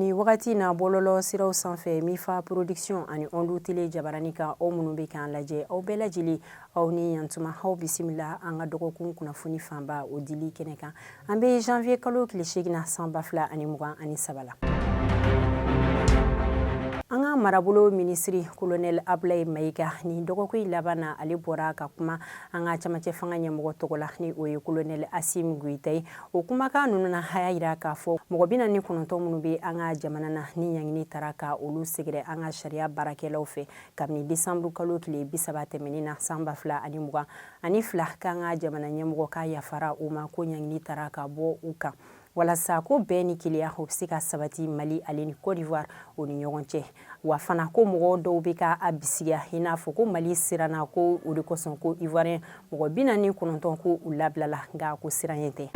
Ni wagati na, bɔlɔlɔ siraw sanfɛ, Mifa Production ani Ondu Télé jabarani kan, aw minnu bɛ k'an lajɛ, aw bɛɛ lajɛlen, aw ni yantuma, aw bisimila an ka dɔgɔkun kunnafoni fanba o dili kɛnɛ kan. An bɛ janvier kalo tile 8 na, san 2023 la. An ka marabolo minisiri, Kolonɛli Abulayi Mayiga, ni dɔgɔkun in laban na, ale bɔra ka kuma an ka camancɛ fanga ɲɛmɔgɔ tɔgɔ la, ni o ye Kolonɛli Asimi Goyita ye. O kumakan ninnu na, a y'a jira k'a fɔ mɔgɔ 49 minnu bɛ an ka jamana na, ni ɲangini taara ka olu sɛgɛrɛ an ka sariya baarakɛlaw fɛ kabini desanburu kalo tile 30 tɛmɛnen na, san 2022, k'an ka jamana ɲɛmɔgɔ k'a yafara u ma, ko ɲangini taara ka bɔ u kan, walasa ko bɛn ni kelenya o bɛ se ka sabati Mali ale ni Côte d'Ivoire o ni ɲɔgɔn cɛ. Wa fana, ko mɔgɔ dɔw bɛ ka a bisigiya i n'a fɔ ko Mali siranna, ko o de kosɔn ko Ivoirien mɔgɔ 49 ko u labilala, nka ko siran ye tɛ.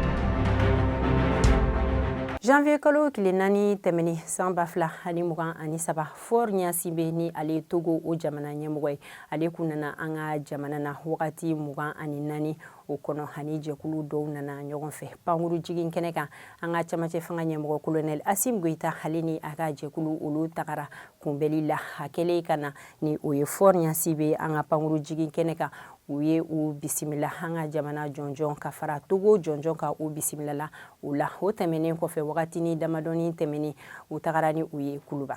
Janvier kalo tile 4 tɛmɛnen, san 2023, Faure Gnassingbé, ni ale Togo o jamana ɲɛmɔgɔ ye, ale kun nana an ka jamana na wagati 24 o kɔnɔ, ani jɛkulu dɔw nana ɲɔgɔn fɛ pankuru jigin kɛnɛ kan. An ka camancɛ fanga ɲɛmɔgɔ, Kolonɛli Asimi Goyita, ale ni a ka jɛkulu, olu tagara kunbɛli la. A kɛlen ka na, ni o ye Faure Gnassingbé, an ka pankuru jigin kɛnɛ kan, u ye u bisimila. An ka jamana jɔnjɔn ka fara Togo jɔnjɔn ka u bisimila la o la. O tɛmɛnen kɔfɛ, wagatinin damadɔni tɛmɛnen, u tagara ni u ye Kuluba.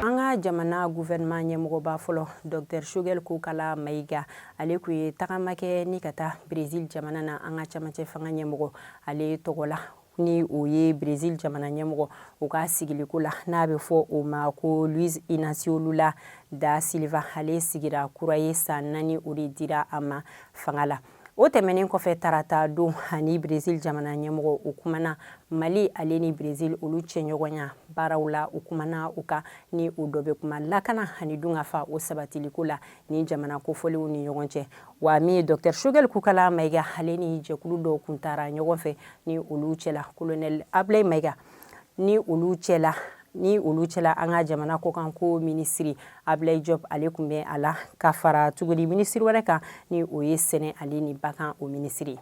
An ka jamana gouvernement ɲɛmɔgɔba fɔlɔ, Dr Choguel Kokala Mayiga, ale tun ye tagama kɛ ni ka taa Brésil jamana na an ka camancɛ fanga ɲɛmɔgɔ ale tɔgɔ la, ni o ye Brésil jamana ɲɛmɔgɔ o ka sigiliko la, n'a bɛ fɔ o ma ko Luiz Inacio Lula da Silva. Ale sigira kura ye, san 4 o de dira a ma fanga la. O tɛmɛnen kɔfɛ, tarata don, ani Brésil jamana ɲɛmɔgɔ o kumana Mali ale ni Brésil olu cɛɲɔgɔnya baaraw la. U kumana u kan, ni o dɔ bɛ kuma lakana ani dunkafa o sabatiliko la ni jamana kofɔlenw ni ɲɔgɔn cɛ. Wa min ye Dr Choguel Kokala Mayiga, ale ni jɛkulu dɔw kun taara ɲɔgɔn fɛ, ni olu cɛla Colonel Ablaye Mayiga, ni olu cɛla an ka jamana kɔkanko minisiri Ablaye Diop, ale tun bɛ a la, ka fara tuguni minisiri wɛrɛ kan, ni o ye sɛnɛ ale ni bagan o minisiri,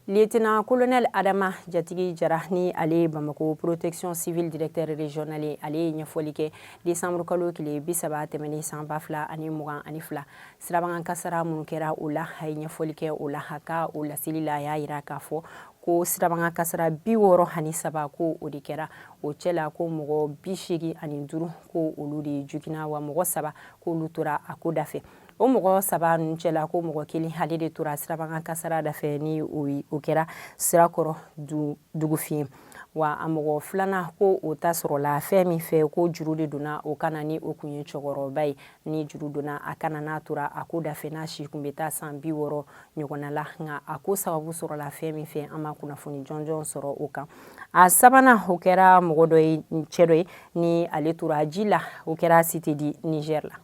Lieutenant Colonel Adama Jatigi Jara, ni ale ye Bamako Protection Civile directeur régional ye. Ale ye ɲɛfɔli kɛ décembre kalo tile 30 tɛmɛnen, san 2022, sirabakan kasara minnu kɛra o la. A ye ɲɛfɔli kɛ o la. A ka o laseli la, a y'a jira k'a fɔ ko sirabakan kasara 63 ko o de kɛra. O cɛ la, ko mɔgɔ 85 ko olu de joginna, wa mɔgɔ saba k'olu tora a ko dafɛ. O mɔgɔ saba ninnu cɛla, ko mɔgɔ kelen, ale de tora sirabakan kasara dafɛ, ni o kɛra Sirakɔrɔ Dugufin. Wa a mɔgɔ filanan, ko o ta sɔrɔla fɛn min fɛ, ko juru de donna o kana, ni o kun ye cɛkɔrɔba ye, ni juru donna a kana, n'a tora a ko dafɛ, n'a si kun bɛ taa san 60 ɲɔgɔnna la. Nka a ko sababu sɔrɔla fɛn min fɛ, an ma kunnafoni jɔnjɔn sɔrɔ o kan. A sabanan, o kɛra mɔgɔ dɔ ye, cɛ dɔ ye, ni ale tora ji la, o kɛra Cité du Niger la.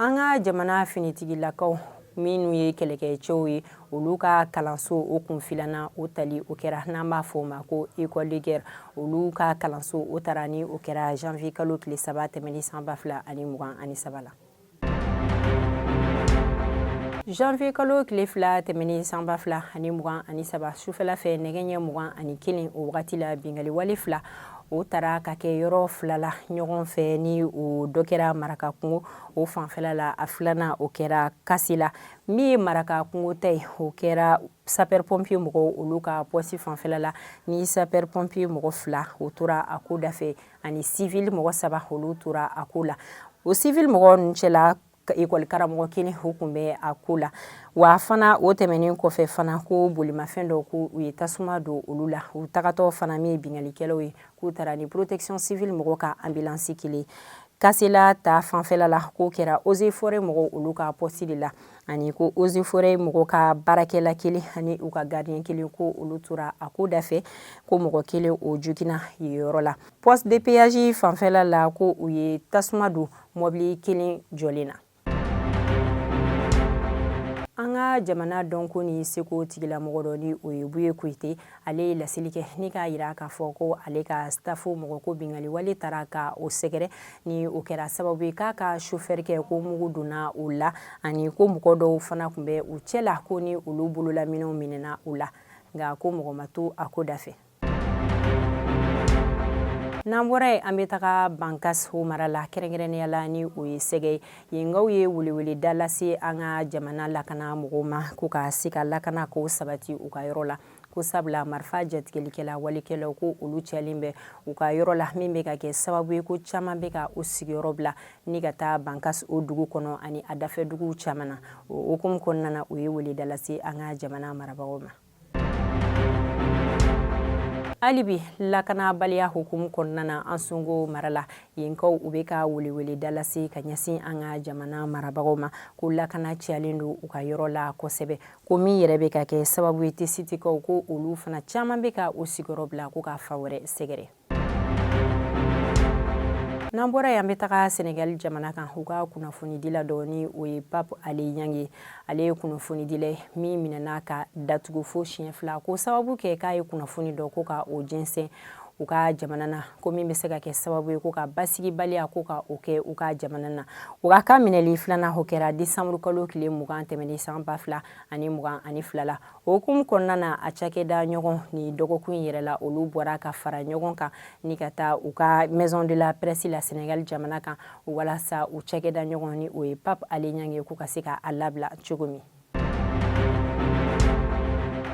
An ka jamana finitigilakaw minnu ye kɛlɛkɛcɛw ye, olu ka kalanso o kun filanan o tali o kɛra, n'an b'a fɔ o ma ko école de guerre, olu ka kalanso o taara, ni o kɛra janvier kalo tile 3 tɛmɛnen, san 2023 la. Janvier kalo tile 2 tɛmɛnen, san 2023, sufɛla fɛ, nɛgɛ ɲɛ 21 o wagati la, bingali wale fila o taara ka kɛ yɔrɔ fila la ɲɔgɔn fɛ, ni o dɔ kɛra Maraka kungo o fanfɛla la, a filanan o kɛra Kasi la. Min ye Maraka kungo ta ye, o kɛra sapeur pompier mɔgɔw olu ka poste fanfɛla la, ni sapeur pompier mɔgɔ fila o tora a ko dafɛ, ani civil mɔgɔ saba olu tora a ko la. O civil mɔgɔ ninnu cɛla, ekɔli karamɔgɔ kelen o tun bɛ a ko la. Wa fana, o tɛmɛnen kɔfɛ fana, ko bolimafɛn dɔw ko u ye tasuma don olu la, u tagatɔ fana, min ye bingalikɛlaw ye, k'u taara ni Protection Civile mɔgɔw ka ambulance kelen. Kasela ta fanfɛla la, k'o kɛra Eaux et Forêts mɔgɔw olu ka poste de la, ani ko Eaux et Forêts mɔgɔw ka baarakɛla kelen ani u ka gardien kelen ko olu tora a ko dafɛ, ko mɔgɔ kelen o joginna yen yɔrɔ la. Poste de péage fanfɛla la, ko u ye tasuma don mɔbili kelen jɔlen na. An ka An ka jamana dɔnko ni seko tigilamɔgɔ dɔ, ni o ye Buye Koyite, ale ye laseli kɛ ni k'a yira k'a fɔ ko ale ka staff mɔgɔ ko binkanni wale taara ka o sɛgɛrɛ, ni o kɛra sababu ye k'a ka chauffeur kɛ ko mugu donna o la, ani ko mɔgɔ dɔw fana tun bɛ u cɛ la, ko ni olu bololaminɛnw minɛna u la, nka ko mɔgɔ ma to a ko da fɛ. N'an bɔra yen, an bɛ taga Bankas mara la, kɛrɛnkɛrɛnnenya la ni o ye Sɛgɛ ye. Yenkaw ye weleweleda lase an ka jamana lakana mɔgɔw ma ko ka se ka lakana ko sabati u ka yɔrɔ la, ko sabula marifa jatigɛlikɛla walekɛlaw ko olu cɛlen bɛ u ka yɔrɔ la, min bɛ ka kɛ sababu ye ko caman bɛ ka u sigiyɔrɔ bila ni ka taa Bankas o dugu kɔnɔ ani a dafɛ duguw caman na. O hukumu kɔnɔna na, u ye weleda lase an ka jamana marabagaw ma. Hali bi lakanabaliya hukumu kɔnɔna na Ansongo mara la, yenkaw u bɛ ka weleweleda lase ka ɲɛsin an ka jamana marabagaw ma ko lakana cayalen don u ka yɔrɔ la kosɛbɛ, ko min yɛrɛ bɛ ka kɛ sababu ye tesitikaw ko olu fana caman bɛ ka u sigiyɔrɔ bila ko ka fan wɛrɛ sɛgɛrɛ. N'an bɔra yen, an bɛ taga Senegal jamana kan. U ka kunnafonidila dɔ, ni o ye Pape Ale Niang ye, ale ye kunnafonidila ye min minɛna ka datugu fo siɲɛ 2, ko sababu kɛ k'a ye kunnafoni dɔ ko ka o jɛnsɛn u ka jamana na, ko min bɛ se ka kɛ sababu ye ko ka basigibaliya ko ka o kɛ u ka jamana na. U ka kan minɛli filanan, o kɛra décembre kalo tile 20 tɛmɛnen san 2022 la. O hukumu kɔnɔna na, a cakɛda ɲɔgɔn ni dɔgɔkun in yɛrɛ la, olu bɔra ka fara ɲɔgɔn kan ni ka taa u ka maison de la presse la Sénégal jamana kan, walasa u cakɛda ɲɔgɔn, ni o ye Pape Ale Niang ye, k'u ka se ka a labila cogo min.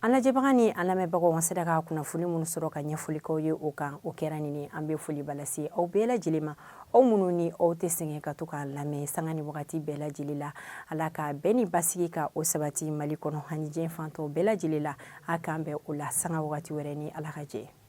An lajɛbaga ni an lamɛnbagaw, an sera ka kunnafoni minnu sɔrɔ ka ɲɛfɔli k'aw ye o kan, o kɛra nin ye. An bɛ foliba lase aw bɛɛ lajɛlen ma, aw minnu ni aw tɛ sɛgɛn ka to k'a lamɛn sanga ni wagati bɛɛ lajɛlen la. Ala ka bɛn ni basigi ka o sabati Mali kɔnɔ ani diɲɛ fan tɔw bɛɛ lajɛlen la. A k'an bɛn o la sanga wagati wɛrɛ ni Ala ka jɛ.